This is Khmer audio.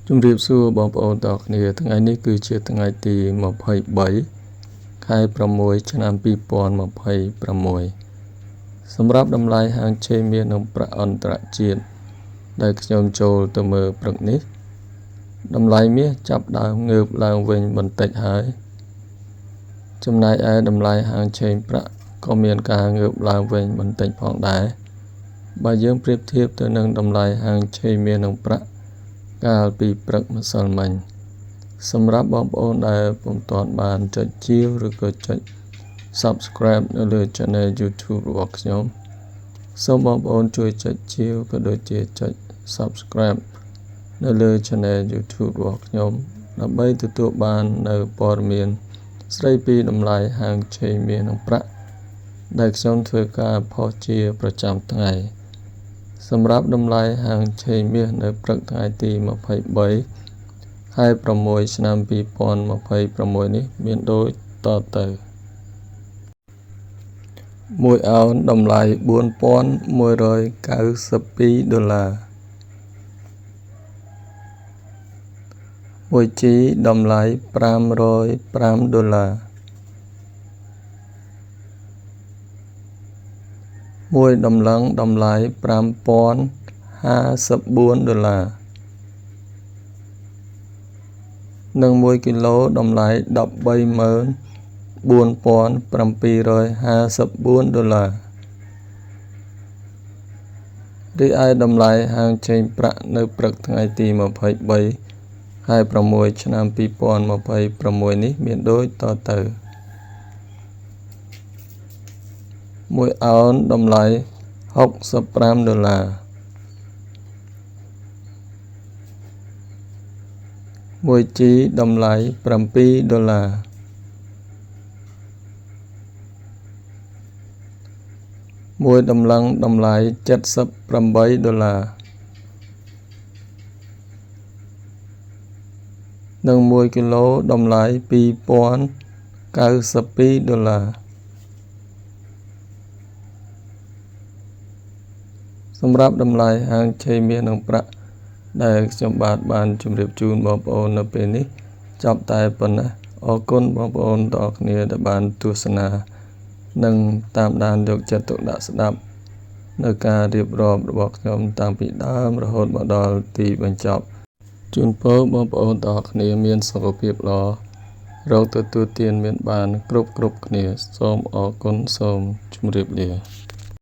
ជំរាបសួរបងប្អូនទាំងអស់គ្នាថ្ងៃនេះគឺជាថ្ងៃទី23ខែ6ឆ្នាំ2026សម្រាប់តម្លៃហាងឆេងមាសនិងប្រាក់អន្តរជាតិដែលខ្ញុំចូលទៅមើលព្រឹកនេះតម្លៃមាសចាប់ដើមងើបឡើងវិញបន្តិចហើយចំណែកឯតម្លៃហាងឆេងប្រាក់ក៏មានការងើបឡើងវិញបន្តិចផងដែរបើយើងប្រៀបធៀបទៅនឹងតម្លៃហាងឆេងមាសនិងប្រាក់កាលពីព្រឹកម្សិលមិញសម្រាប់បងប្អូនដែលពុំទាន់បានចុចជាវឬក៏ចុច Subscribe នៅលើ Channel YouTube របស់ខ្ញុំសូមបងប្អូនជួយចុចជាវក៏ដូចជាចុច Subscribe នៅលើ Channel YouTube របស់ខ្ញុំដើម្បីទទួលបាននៅព័ត៌មានស្ដីពីតម្លៃហាងឆេងមាសនិងប្រាក់ដែលខ្ញុំធ្វើការផុសជាប្រចាំថ្ងៃសម្រាប់តម្លៃហាងឆេងមាសនៅព្រឹកថ្ងៃទី23ខែ6ឆ្នាំ2026នេះមានដូចតទៅ1អោនតម្លៃ4192ដុល្លារ1ជីតម្លៃ505ដុល្លារមួយតម្លឹងតម្លៃ5054ដុល្លារនិង1គីឡូតម្លៃ134,754ដុល្លាររីឯតម្លៃហាងឆេងប្រាក់នៅព្រឹកថ្ងៃទី23ខែ6ឆ្នាំ2026នេះមានដូចតទៅ1អោនតម្លៃ65ដុល្លារ1ជីតម្លៃ7ដុល្លារមួយតម្លឹងតម្លៃ78ដុល្លារនិង1គីឡូតម្លៃ2092ដុល្លារសម្រាប់តម្លៃហាងឆេងមាសនិងប្រាក់ដែលខ្ញុំបាទបានជម្រាបជូនបងប្អូននៅពេលនេះចប់តែប៉ុណ្ណេះអរគុណបងប្អូនទាំងអស់គ្នាដែលបានទស្សនានិងតាមដានយកចិត្តទុកដាក់ស្ដាប់នៅការរៀបរាប់របស់ខ្ញុំតាំងពីដើមរហូតមកដល់ទីបញ្ចប់ជូនពរបងប្អូនទាំងអស់គ្នាមានសុខភាពល្អរកទទួលទានមានបានគ្រប់គ្នាសូមអរគុណសូមជម្រាបលា។